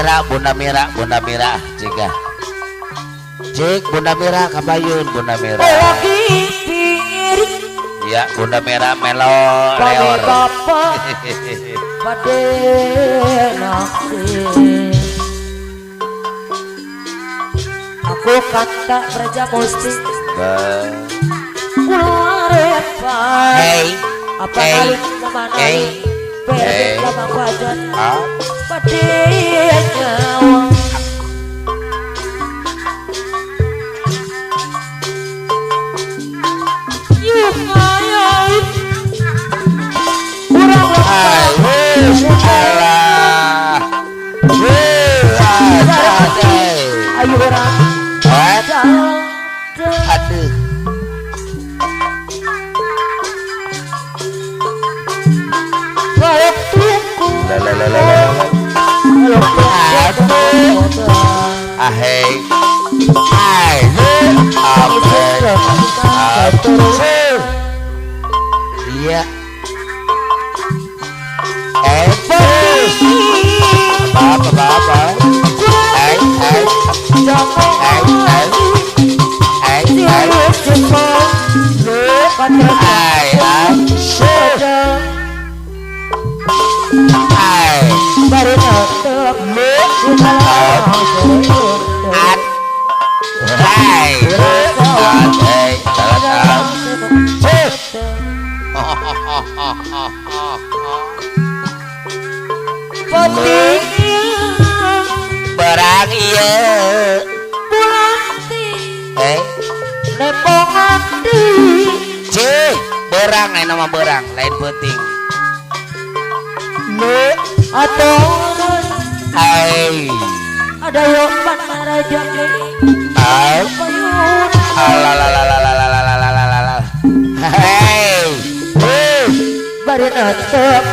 Mira, Bunda Mira, Bunda Mira, jika. Cik, Bunda Mira kabayun, Bunda Mira. Ya, Bunda Mira melo leor. Aku kata Braja Musti. Hey, hey, hey, hey. Aduh. Iya. Apa. Barang iya cih berang lain nama berang lain penting atau hai ada yang raja hei bari netep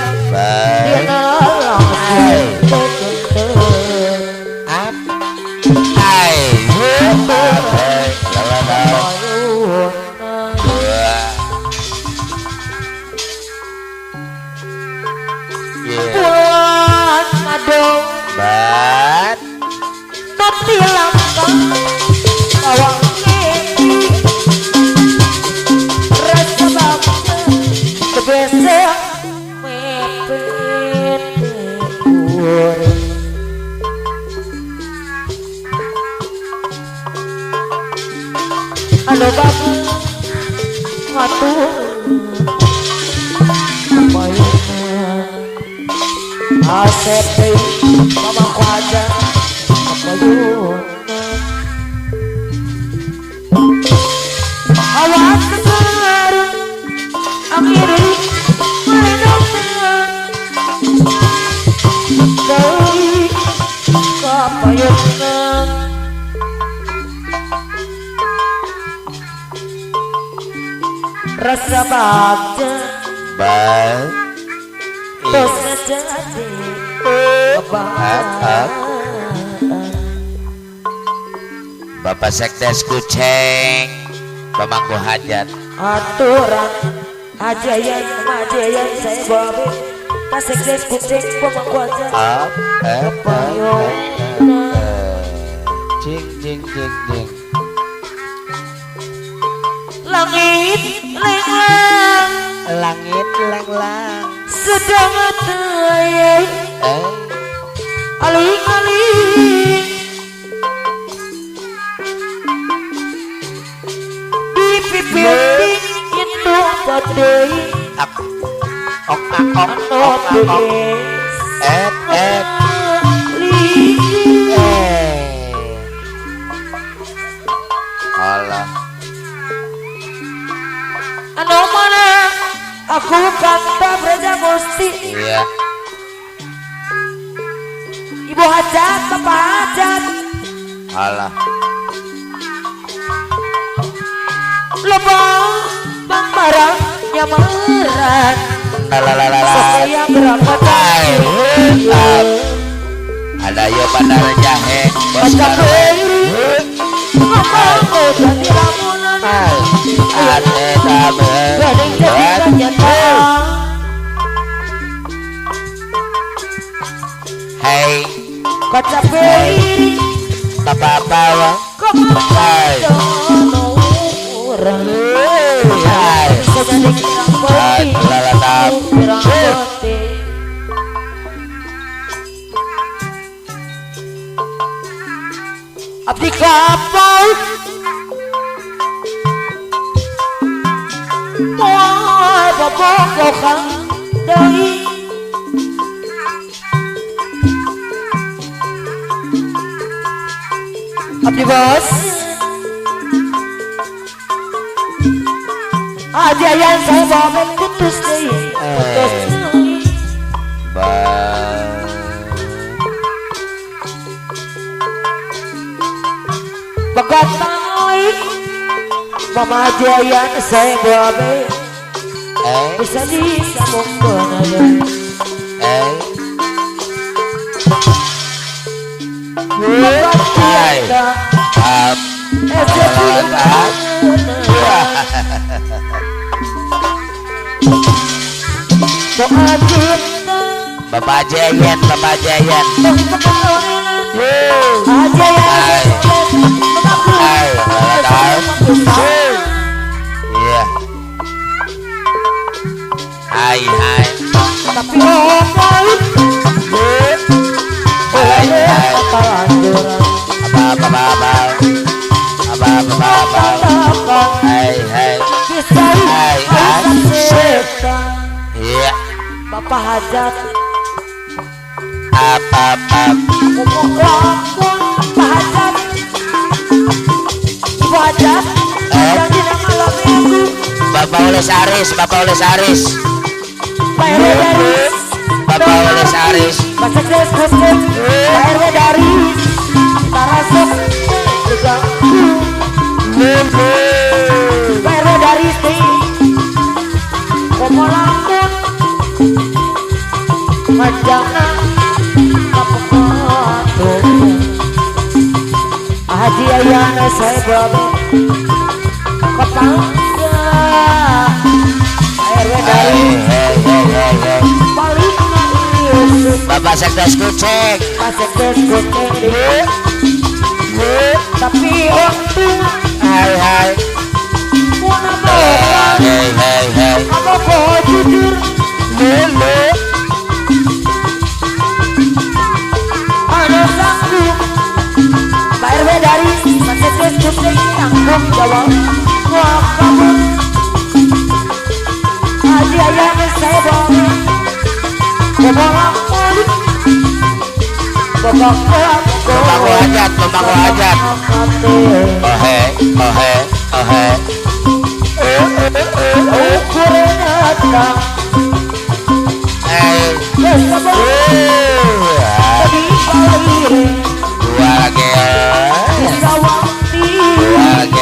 rasa bagja terus jadi Bapak Sekdes Kuceng pemangku hajat aturan aja yang saya bawa Pak Sekdes Kuceng pemangku hajat cing cing cing cing langit lenglang langit lenglang sedang tayang aling-aling di pipir indung badai ok ok ok ok et et alah anu mana aku kata Braja Musti. Iya. Ibu hajat, bapak hajat. Alah. Lobang bang barang nyamaran. Lalalala. Yang berapa Ada yo bandar jahe. Bos Hey, kocap Moal bobogohan deui. Abdi bos Haji Ayan saya bawa putus deui. Putus deui. Begatalik Mama Haji Ayan saya bawa bisa disambung. Bapak Jayan, Bapak Jayan. Iya. Hai hai. Tapi Apa apa apa apa apa apa. Hai hai. Hai hai. Iya. Bapak Hajat. Apa apa. Bapak Hajat. Ibu Hajat. Bapak Oles Aris, Bapak Oles Aris. Pak RW Daris. Bapak Oles Aris. Pak Sekdes Kuskus. Pak RW Daris. Tarasok juga. Pak RW Daris nih. Komolakun. Majana. Kapokatu. Haji Ayana saya bawa. Kepangga. Bapak Sekdes Kucing. Pak Sekdes Kucing. Tapi waktu hai hai. Hei hei hei. Apa kau jujur? Lele. Ada sanggup. Pak RW dari Pak Sekdes Kucing tanggung jawab. Wah kamu. Haji Ayam saya bawa. Bapak hajat, bapak hajat. Ohe, ohe, ohe. Dua lagi, dua lagi.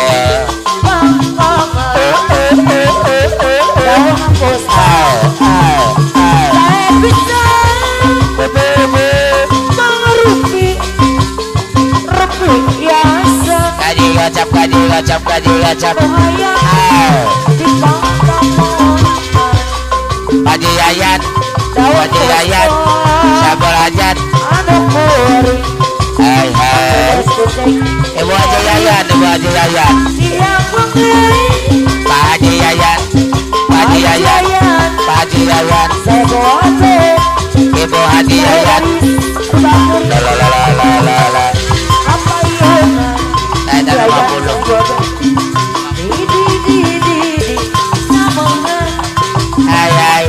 Kaji kaji gacap kaji gacap. Haji Yayan, Haji Yayan, Sabol Hajat. Hai hai. Ibu Haji Yayan, Ibu Haji Yayan. Pak Haji Yayan, Pak Haji Yayan, Pak Haji Yayan. Ibu Haji Yayan. La la la la la la. Saya 50. Hai hai.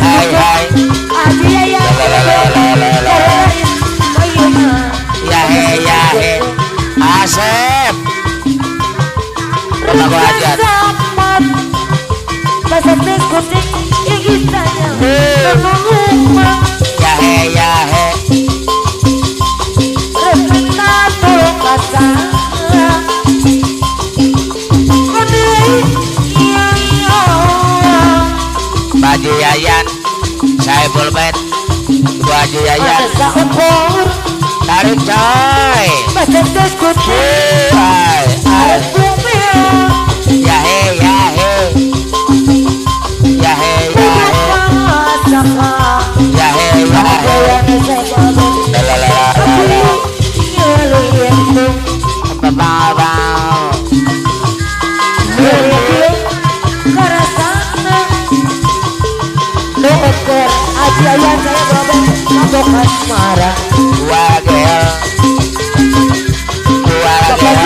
Hai hai. Ya he ya he. Asep. Bapak Hajat. Ya he ya he. Pak Haji Yayan, saya bolbet. Ibu Haji Yayan. Tarik coy. Hai hai. Ya he ya he. Ya he ya he. Ya he ya he. La la la la la. Ba ba. Haji Ayan saya bawa. Mabok asmara Wagel Wagel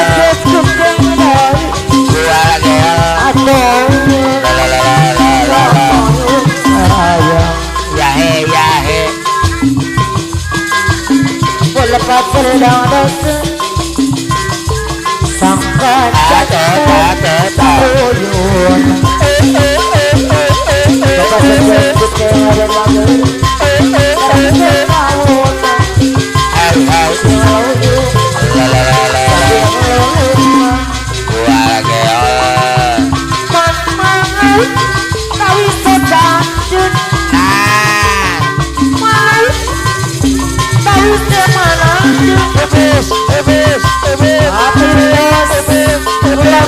Wagel La la la la la la. Ya he ya he. Hai hai. La la la la la. Wagel. Nah. Ebes ebes ebes ebes ebes.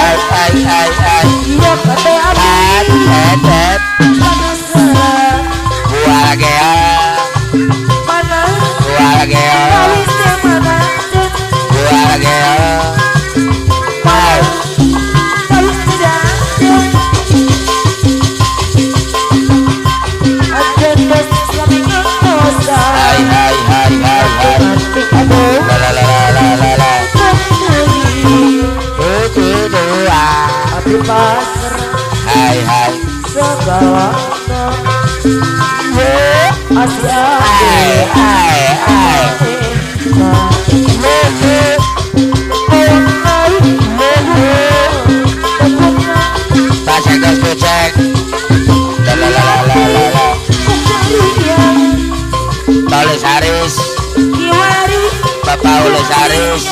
Ai ai ai ai. Tet tet tet. Wagel. Wagel. Wagel. Hai. Hai hai hai hai hai. La la la la la la. Tujuh dua. Hai hai. Hai hai hai. Lele. Lele. Pasek dos becek. La la la la la la. Paulis Haris. Bapak Ulis Haris.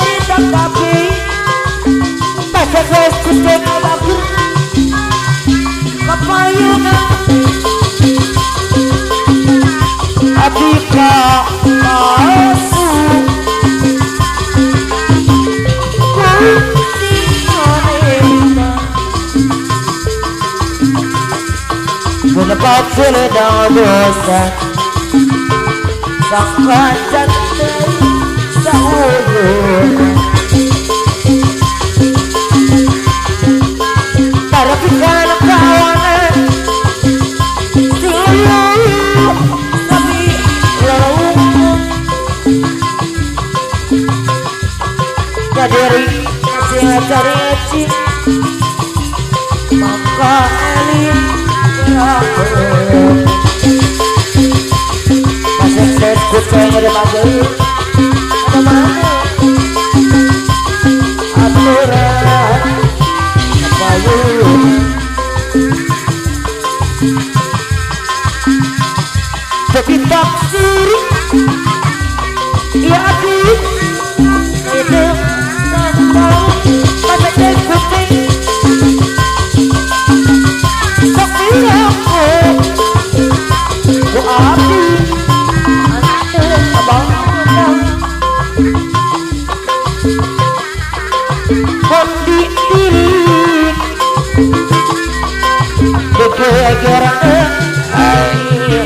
Hai.